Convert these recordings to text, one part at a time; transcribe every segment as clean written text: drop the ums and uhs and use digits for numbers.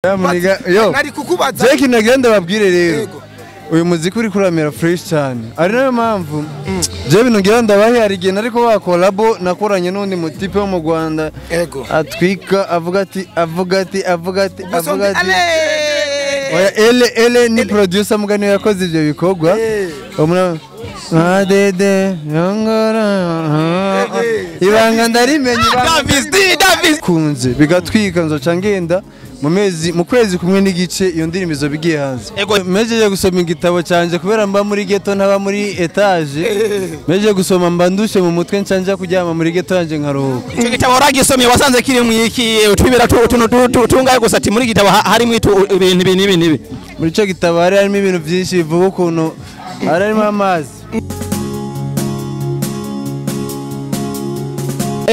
Yo, nari kukubaza Jake nagenda babwire rero. Uyu muziki uri kuramera fresh cyane. Ari nayo mpamvu je bintu ngira ndabahe hari igihe nariko ba collabo nakoranye n'undi mutipe wo mu Rwanda. Ego. Atwika avuga ati avuga ati avuga ati avuga ati. Ale! Oya ele ele ni producer mugani yakoze ivyo bikorwa. Umuna Adede yongora ibanga ndarimenye ibanga Davis D Davis kunze bigatwika nzoca ngenda mu mezi mu kwezi kumwe n'igice iyo ndirimbo izo bigiye hanze. Ego. Mejeje gusoma igitabo canje kubera mba muri ghetto ntaba muri etage. Mejeje gusoma mba ndushe mu mutwe ncanja kuryama muri ghetto yanje nkaruhuka. Icyo gitabo waragisomye wasanze kiri mu iki utwibera utuntu tungaye gusa ati muri gitabo harimo ibintu ibi n'ibi n'ibi. Muri ico gitabo hari harimo ibintu byinshi bivuga ukuntu hari harimo amazi.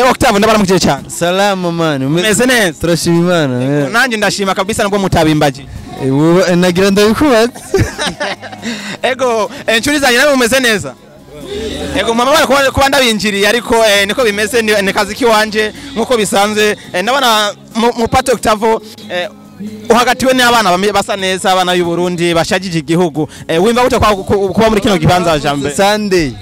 Octave ndabaramukije cyane. Salama man, Umeze neza. Turashima Imana. Nanjye ndashima kabisa nubwo mutabimbaje. Nagira ndabikubaza. Ego, inshuti zanjye nawe mumeze neza. Ego mama bari kuba ndabinjiriye ariko niko bimeze ni kazi kiwanje nkuko bisanzwe. Ndabona Mupati Octave uhagatiwe n'abana basa neza, abana y'u Burundi bashagije igihugu. Wimva gute kuba muri kino kibanza jambe? Sunday.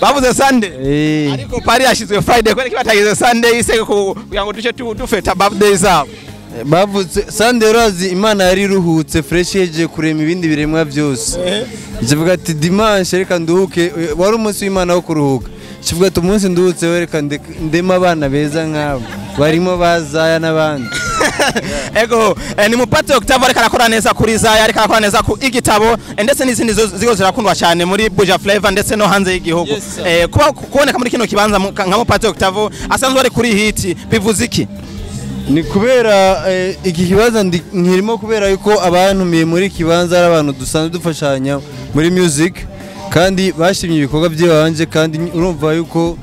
Bavuze Sunday. Ariko pari yashizwe Friday kubera ko batagize Sunday ise kugira ngo duce dufeta birthday zabo. Bavuze Sunday urazi Imana yari ruhutse fresh yeje kurema ibindi biremwa byose. Ikivuga ati dimanche reka nduhuke, wari umunsi w'Imana wo kuruhuka. Kivuga ati umunsi nduhutse reka ndema abana beza nk'abo barimo bazaya n'abandi. Ego, ni Mupati Octave ariko arakora neza kuri Zaya, ariko arakora neza ku igitabo ndetse n'izindi zigo zirakundwa cyane muri Buja Flavor ndetse no hanze y'igihugu. Kuba kuboneka muri kino kibanza nka Mupati Octave asanzwe ari kuri hit bivuze iki? Ni kubera iki kibanza nkirimo kubera yuko abantumiye muri kibanza ari abantu dusanzwe dufashanya muri music kandi bashimye ibikorwa by'ibanje kandi urumva yuko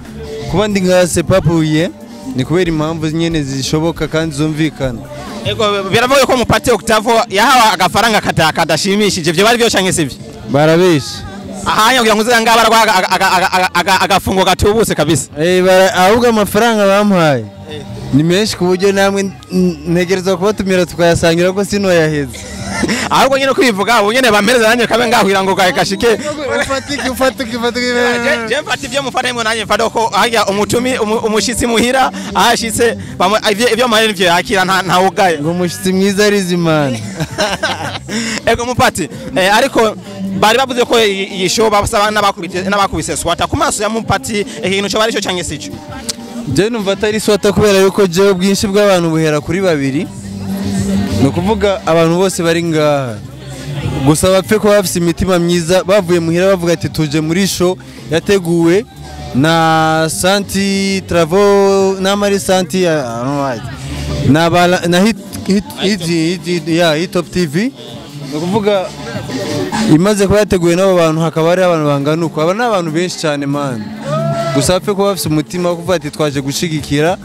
kuba ndi nka sepapuye ni kubera impamvu nyene zishoboka kandi zumvikana. Ego, biravuga ko Mupati Octave yahawe agafaranga kadashimishije, ivyo bari byo canke sivyo? Barabeshe. Ahanya kugira ngo uzanga barwa agafungo gatubutse kabisa. Ahubwo amafaranga bamuhaye ni menshi ku buryo namwe ntegerezwa kubatumira tukayasangira ko sinoyaheze. Ahubwo nyine kwivuga ubu nyene bampereza nanjye kabe ngahwira ngo gashike. Ufatike ufatike ufatike. Je mfata ivyo mufata imwe nanjye mfata ko hajya umutumi umushitsi muhira ahashitse ivyo mahera ivyo yakira nta ugaye. Ngo umushitsi mwiza arizimana. Ego Mupati, ariko bari bavuze ko iyi show basaba n'abakubise swata ku maso ya Mupati, ikintu cyo bari cyo canke sico? Je numva atari swata kubera yuko je ubwinshi bw'abantu buhera kuri babiri. Ni ukuvuga abantu bose bari ngaha gusa bapfe kuba bafise imitima myiza bavuye muhira bavuga ati tuje muri show yateguwe na Santi Travel na Mari Santi na na hit hit ya Hit Top TV. Ni ukuvuga imaze kuba yateguwe n'abo bantu hakaba hari abantu bangana uko, aba n'abantu benshi cyane man. Gusa bapfe kuba bafise umutima wo kuvuga ati twaje gushigikira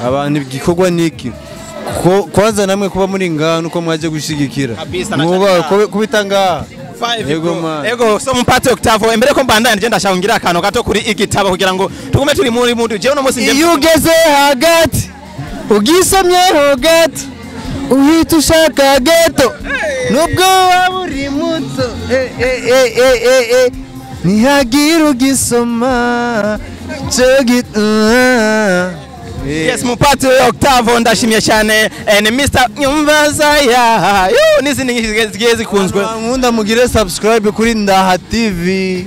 abantu igikorwa niki. Kwanza namwe kuba muri ngaha nuko mwaje gushigikira muba kubita ngaha. Ego man. Ego, so Mupati Octave imbere ko mbandanye nje ndashaka ngira akantu gato kuri igitabo kugira ngo tugume turi muri mundu. Jewe no musi iyo ugeze hagati ugisomye gato uhita ushaka ghetto nubwo waba uri muto ntihagira ugisoma Yes, Mupati Octave ndashimye cyane. Ni Mr Nyumva Zaya n'izindi nyinshi zigiye zikunzwe. Nkunda mugire subscribe kuri Ndaha TV.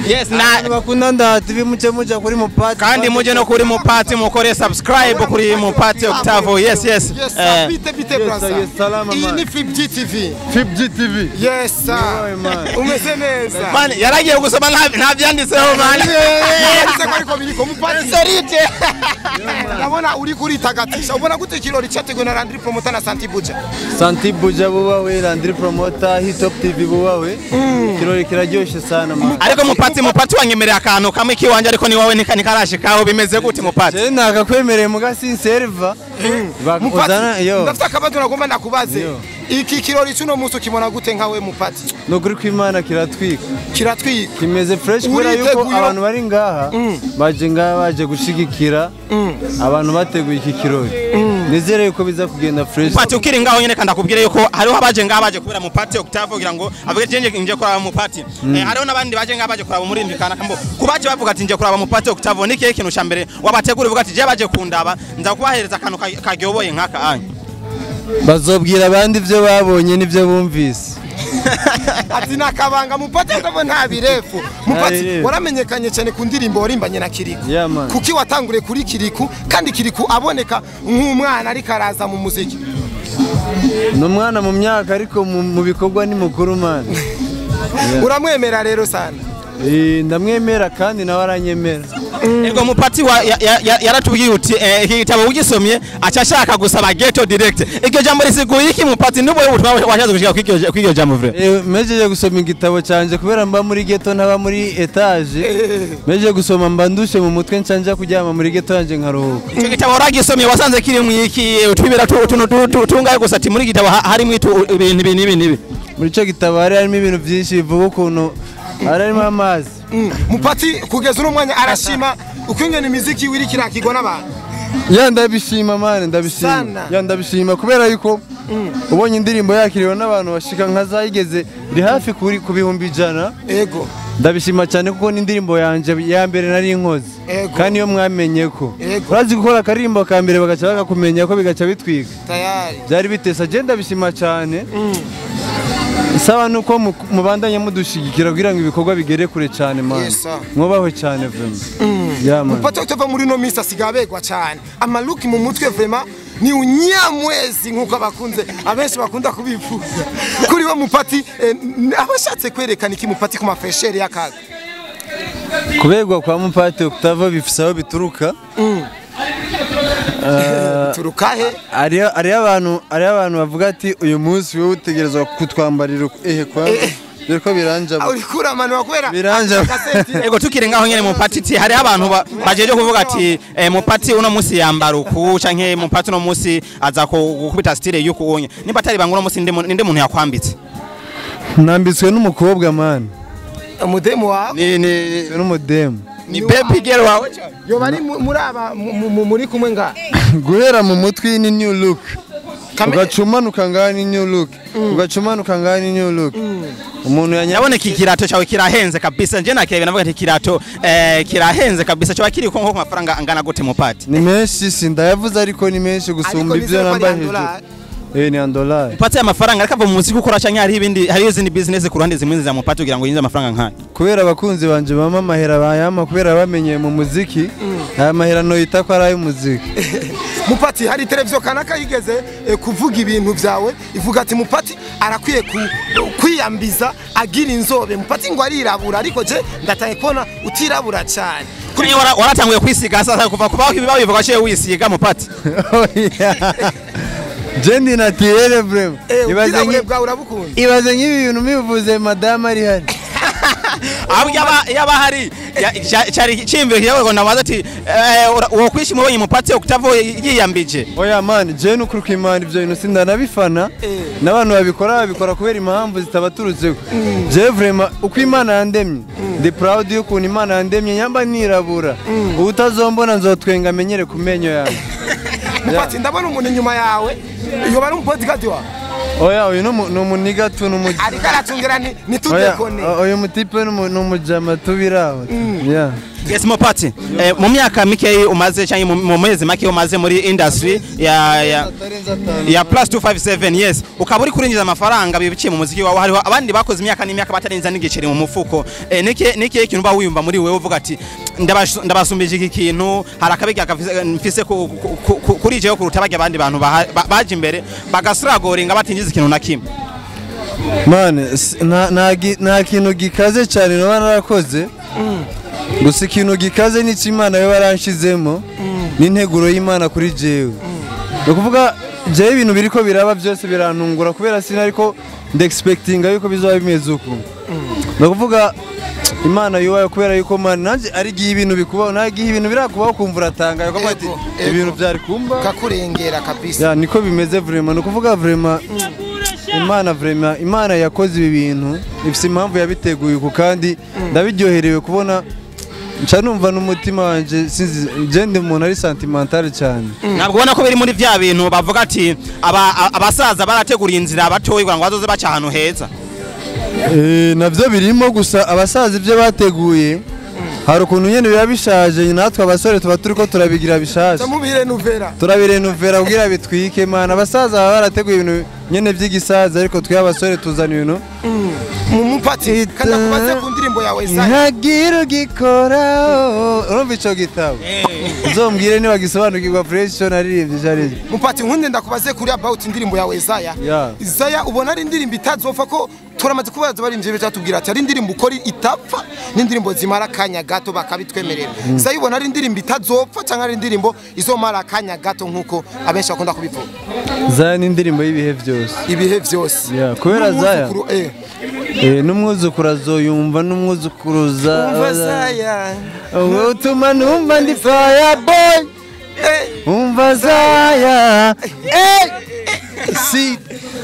Yes, na bakunda Ndaha TV muce muja kuri Mupati kandi muje no kuri Mupati mukore subscribe kuri Mupati Octave. Yes yes. Bite bite brother. Iyi ni Flip G TV. Flip G TV. Yes sir. Umeze neza. Man yaragiye gusoma nta byanditseho man. Yanditse ko ariko biriko Mupati. Serite. Ndabona uri kuri tagatisha. Ubona gute ikirori cyateguwe na Landry Promoter na Santi Buja? Santi Buja bubawe, Landry Promoter, Hit Top TV bubawe. Ikirori kiraryoshe sana man. Ariko Mupati wanyemereye akantu kamwe kiwanje ariko ni wawe nikarashikaho bimeze gute Mupati? Je nakakwemereye muga sinserva. Mupati, Uzana yo. Ndafite akabazo nagomba ndakubaze. Yo. Iki kirori cy'uno munsi ukibona gute nkawe Mupati? Ni ukuri kw'Imana kiratwika. Kiratwika. Kimeze fresh kubera yuko Uriteguye? abantu bari ngaha baje ngaha baje gushigikira abantu bateguye iki kirori. Nizere yuko biza kugenda fresh. Mupati, ukiri ngaho nyene, kandi akubwire yuko hariho abaje ngaha baje kubera Mupati Octave kugira ngo avuge ati nje nje kuraba Mupati. Hariho n'abandi baje ngaha baje kuraba umuririmbyi kanaka. Mbo kubaje bavuga ati nje kuraba Mupati Octave, ni kihe kintu ca mbere wabategura uvuga ati je baje kundaba nza kubahereza akantu karyoboye nk'aka anya? Bazobwira abandi ibyo babonye n'ibyo bumvise. Ati nakabanga. Mupati ndabona nta birefu. Mupati, birefu. waramenyekanye cyane ku ndirimbo warimbanye na Kiriku. Yeah, man. Kuki watanguriye kuri Kiriku kandi Kiriku aboneka nk'umwana ariko araza mu muziki? Ni umwana mu myaka, ariko mu bikorwa ni mukuru, man. Uramwemera rero sana? Ndamwemera kandi nawe aranyemera. Ego, Mupati yaratubwiye uti iki gitabo ugisomye aca ashaka gusaba ghetto direct. Iryo jambo risiguye iki, Mupati? N'ubu ubutumwa washatse gushika kw'iryo jambo vrai? Mejeje gusoma igitabo cyanjye, kubera mba muri ghetto, ntaba muri étage. Mejeje gusoma mba ndushe mu mutwe, nca kuryama muri ghetto yanjye nkaruhuka. Icyo gitabo waragisomye, wasanze kiri mu iki? Utwibira utuntu tungahe gusa ati muri gitabo harimo ibintu ibi n'ibi n'ibi? Muri icyo gitabo hari harimo ibintu byinshi bivuga ukuntu hari harimo amazi. Mupati kugeza uno mwanya arashima uko ingene imiziki iwe iriko irakirwa n'abantu? Yeah, ndabishima man, ndabishima. Sana. Yeah, ndabishima kubera yuko ubonye indirimbo yakiriwe n'abantu bashika nka zayigeze iri hafi kuri ku 100,000. Ndabishima cyane kuko n'indirimbo yanje ya mbere nari nkoze kandi iyo mwamenye ko urazi gukora akaririmbo ka mbere bagaca bakakumenya ko bigaca bitwika. Byari bitesa. Je ndabishima cyane, saba nuko mubandanye mudushigikira kugira ngo ibikorwa bigere kure cyane, man. Yes, sir. Mwubahwe cyane vraiment, yeah man. Mupati utova muri no minsi asigaye abegwa cyane, amaluki mu mutwe vraiment ni unyamwezi nk'uko abakunze abenshi bakunda kubivuga. Kuri we Mupati, abashatse kwerekana iki Mupati ku mafresheri y'akaga? Kubegwa kwa Mupati Octave bifise aho bituruka. Turuka he? Hariyo abantu bavuga ati uyu munsi wowe utegerezwa kutwambarira ehe kwa biriko biranja. Uri kuramanura kubera Biranja. agasenti. Ego, tukiri ngaho nyene, Mupati, ti hariho abantu bajeje kuvuga ati Mupati uno munsi yambara uku canke Mupati uno munsi aza gukubita style y'uku unye. Nimba atari banga, uno munsi ninde muntu yakwambitse? Nambitswe n'umukobwa, man. Umudemu wawe? Ni N'umudemu. Ni baby girl wawe cyane? Yoba ari muri aba muri kumwe nga? Guhera mu mutwe ni new look, ugaca umanuka ngaha ni new look, ugaca umanuka ngaha ni new look. Umuntu yanya Ndabona iki kirato cyawe kirahenze kabisa. Nje nakirebe navuga ati kirato kirahenze kabisa. Cyoba kiri ko nko ku mafaranga angana gute, Mupati? Ni menshi, sindayavuze, ariko ni menshi gusumba Ariko ibyo nizere ko ari nambaye hejuru. andolari. Ni andolari. Mupati, amafaranga ariko ava mu muziki ukora canke hari ibindi, hari izindi business ku ruhande zimwinjiza, Mupati, kugira ngo yinjize amafaranga nk'aya? Kubera abakunzi banje bampa amahera, bayampa kubera bamenyeye mu muziki. Aya mahera noyita ko ari ay'umuziki. Mupati, hari televiziyo kanaka yigeze kuvuga ibintu byawe, ivuga ati Mupati arakwiye kwiyambiza agira inzobe. Mupati ngo arirabura, ariko je ndataye kubona utirabura cyane. Kuri waratanguye kwisiga sasa kuva kubaho ibibaho bivuga cyo wisiga, Mupati? Je ndi naturel vraiment. Ibaze Ubwirabure bwawe urabukunda? Ibaze nk'ibi bintu mivuze madame ari hari. Ahubwo yaba hari cyari cyimviro kiyawe ngo nabaza ati wokwishima ubonye Mupati Octave yiyambije? Oya man, je nukuri kw'Imana ibyo bintu sindanabifana, n'abantu babikora babikora kubera impamvu zitabaturutseho. Je vraiment uko Imana yandemye ndi proud y'ukuntu Imana yandemye, nyamba nirabura. Utazombona nzotwenga amenyere ku menyo yawe. Mupati, ndabona umuntu inyuma yawe, yoba ari umubodyguard wawe? Oya, uyu ni umuniga tu, ni Ariko aracungira ni Oya, nitudekone. Uyu mutipe ni umujama tubiraho, yeah. Yes Mupati, mu myaka mikeyi umaze cyangwa mu mezi make umaze muri industry ya plus 257, yes, ukaba uri kurinjiza amafaranga biciye mu muziki wawe, hariho abandi bakoze imyaka n'imyaka batarinza n'igiceri mu mufuko. Niki ikintu uba wiyumva muri wewe uvuga ati ndabasumbije iki kintu, hari akabega mfise kuri jewe kuruta barya abandi bantu baje imbere bagasiragoringa batinjiza ikintu na kimwe? Man, nta kintu gikaze cyane naba narakoze. Gusa ikintu gikaze ni Imana yo yaranshizemo n'integuro y'Imana kuri jewe. Ni ukuvuga jewe ibintu biriko biraba byose birantungura kubera sinariko ndexpectinga yuko bizaba bimeze uku. Ni ukuvuga Imana yubaye kubera yuko man nanje ari gihe ibintu bikubaho, nagihe ibintu birakubaho kumva uratangaye ukavuga ati ibintu byari kumba kakurengera kabisa. Ya niko bimeze vraiment, no kuvuga vraiment Imana vraiment Imana yakoze ibi bintu ifise impamvu yabiteguye ku kandi ndabiryoherewe kubona nca numva n'umutima wanje sinzi je ndi umuntu ari sentimental cyane. Ntabwo ubona ko biri muri vya bintu bavuga ati abasaza barategura inzira abatoyi kugira ngo bazoze baca ahantu heza. Navyo birimo gusa abasaza ibyo bateguye hari ukuntu nyene biba bishaje, natwe abasore tuba turiko turabigira bishaje. Turabirenuvera kugira bitwike mana. Abasaza baba barateguye ibintu nyene by'igisaza ariko twe abasore tuzana ibintu mumupati kandi akubaze ku ndirimbo yawe Zaya ntagira ugikora. Urumva ico gitabo uzombwire niba gisobanukirwa fresh cyo naririmbye cyari mupati nkunde ndakubaze kuri about indirimbo yawe Zaya. Zaya ubona ari indirimbo itazopfa ko turamaze kubaza barimvye byatubwira ati ari indirimbo ukora itapfa n'indirimbo zimara kanya gato bakabitwemerera. Zaya ubona ari indirimbo itazopfa cyangwa ari indirimbo izomara kanya gato nkuko abenshi bakunda kubivuga? Zaya ni indirimbo y'ibihe byose. Ibihe byose. Kubera Zaya n'umwuzukuru azoyumva n'umwuzukuruza umva Zaya utuma numva ndi fire boy umva Zaya see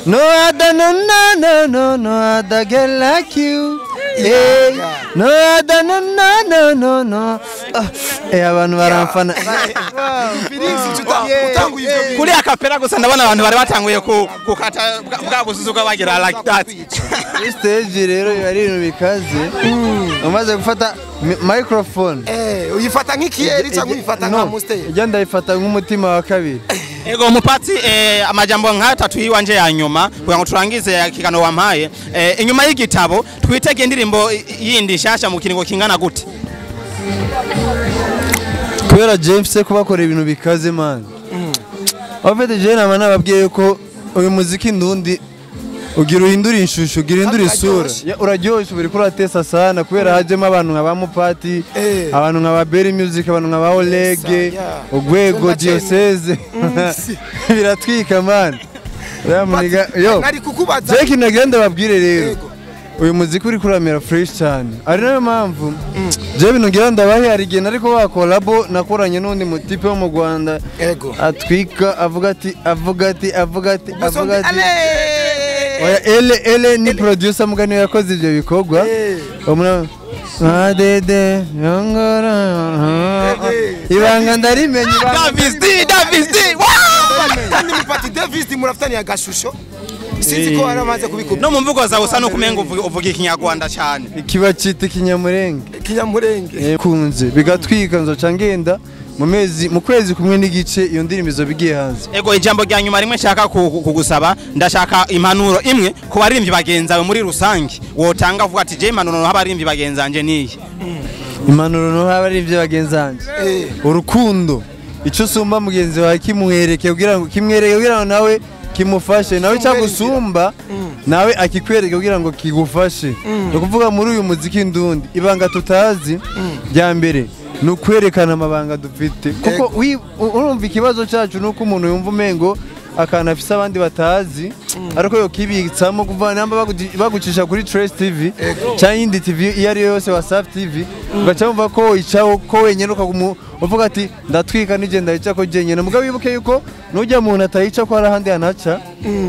no other no no no no no other girl like you no other no no no no no abantu baramfana kuri akapera gusa ndabona abantu bari batanguye gukata bwa busuzu bagira like that. Stage rero ari ibintu bikaze umaze gufata microphone uyifata nk'ikiyeri cyangwa uyifata nka muster? Ijya ndayifata nk'umutima wa kabiri. Ego mupati amajambo nk'atatu yiwanje ya nyuma kugira ngo turangize kigano wampaye. Inyuma y'igitabo twitege indirimbo yindi shasha mu kiringo kingana gute? Kubera James kubakora ibintu bikaze man. Afite je nama nababwiye ko uyu muziki ndundi ugira uhindura inshusho, ugira uhindura isura. Uraryoshe buri kuratesa sana kubera hajemo abantu nka ba Mupati, abantu nka ba Berry Music, abantu nka ba Olege, Ogwego Diocese. Biratwika man. Ramuniga yo. Jeki nagenda babwire rero. Uyu muziki uri kuramera fresh cyane. Ari nayo mpamvu je bintu ngira ndabahe hari igihe ariko wa collabo nakoranye n'undi mutipe wo mu Rwanda. Atwika avuga ati avuga ati avuga ati avuga ati oya ele ni producer mugani yakoze ibyo bikorwa. Adede yongora ibanga ndarimenye Davis D Davis D. Kandi mupati Davis D murafitanye agashusho sinzi ko aramaze kubikubita no mu mvugo zawe usa no kumenga uvuga ikinyarwanda cyane ikiba cita ikinyamurenge ikinyamurenge kunze bigatwika nzoca ngenda mu mezi mu kwezi kumwe n'igice iyo ndirimbo izo bigiye hanze. Ego ijambo rya nyuma rimwe nshaka kugusaba, ndashaka impanuro imwe ku baririmbyi bagenzawe muri rusange wotanga uvuga ati je impanuro no abaririmbyi bagenzanje niyi. Impanuro no abaririmbyi bagenzanje urukundo ico usumba mugenzi wawe kimwereke kugira ngo kimwereke kugira ngo nawe kimufashe, nawe cyagusumba nawe akikwereke kugira ngo kigufashe. No kuvuga muri uyu muziki ndundi ibanga tutazi rya mbere ni kwerekana amabanga dufite, kuko urumva ikibazo cyacu nuko umuntu yumva umengo akantu afise abandi batazi ariko yo kibitsamo kuva namba bagucisha kuri Trace TV cyangwa indi TV iyo ari yose WhatsApp TV ugaca wumva ko icaho ko wenyene ukagumu uvuga ati ndatwika nigenda yica ko jenyene. Mugabo wibuke yuko nujya umuntu atayica ko hari ahandi anaca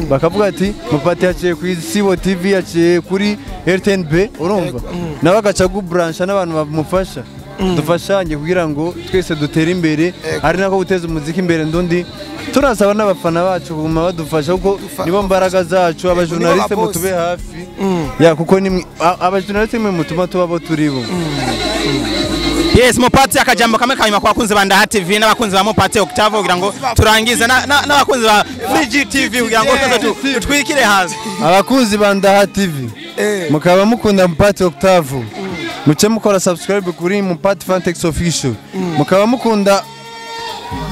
bakavuga ati Mupati yaciye kuri Sibo TV yaciye kuri RTNB urumva nawe agaca gubrancha n'abantu bamufasha dufashanye kugira ngo twese dutere imbere ari nako guteza umuziki imbere ndundi. Turasaba n'abafana bacu kuguma badufasha kuko nibo mbaraga zacu, abajournaliste mutube hafi ya kuko ni abajournaliste mwe mutuma tuba bo turibo. Yes, Mupati akajambo kamwe kanyuma kwa bakunzi ba Ndaha TV n'abakunzi ba Mupati Octave kugira ngo turangize n'abakunzi ba Free TV kugira ngo twese tutwikire hanze. Abakunzi ba Ndaha TV mukaba mukunda Mupati Octave muce mukora subscribe kuri Mupati Fantex Official, mukaba mukunda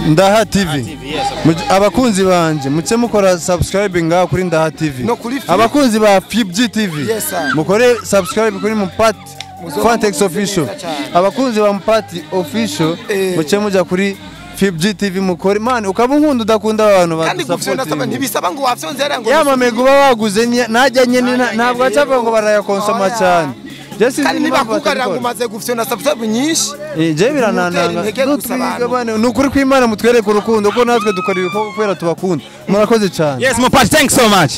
Ndaha TV, abakunzi banje muce mukora subscribe ngaha kuri Ndaha TV, abakunzi ba FG TV mukore subscribe kuri Mupati Fantex Official, abakunzi ba Mupati Official muce muja kuri FG TV mukore. Man ukaba unkunda udakunda abantu badusapoti ntibisaba ngo wafyonze ngo ya mamego baguze najya nyene ntabwo acava ngo barayakonsoma cyane. Je sinzi Kandi n'impamvu nibakugarira ngo batabikora. umaze gufyona subscribe nyinshi. Je biranananga. Mutera intege gusa abantu. Nutwigabane, ni ukuri kw'Imana, mutwereke urukundo ko natwe dukora ibikorwa kubera tubakunda. Murakoze cyane. Yes, Mupati, thanks so much.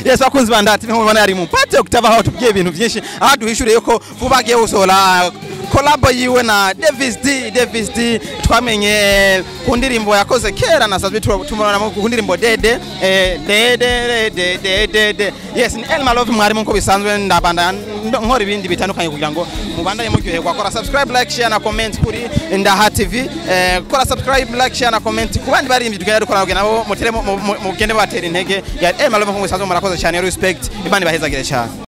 Yes, bakunzi ba Ndati, mubona yari Mupati Octave, aho tubwiye ibintu byinshi, aho duhishuriye ko vuba agiye gusohora collabo yiwe na Davis D. Davis D twamenye ku ndirimbo yakoze kera na Sazwi, tumubona ku ndirimbo Dede, Dede Dede Dede. Yes, ni Elma Love mwarimu, nko bisanzwe ndabanda nkora ibindi bitandukanye kugira ngo mubandanye muryoherwa. Kora subscribe, like, share na comment kuri Ndaha TV. Kora subscribe, like, share na comment ku bandi baririmbyi tugenda dukora kugira nabo mutere mugende batera intege. Ya Elma Love nko bisanzwe, murakoze cyane, respect, Imana ibahezagire cyane.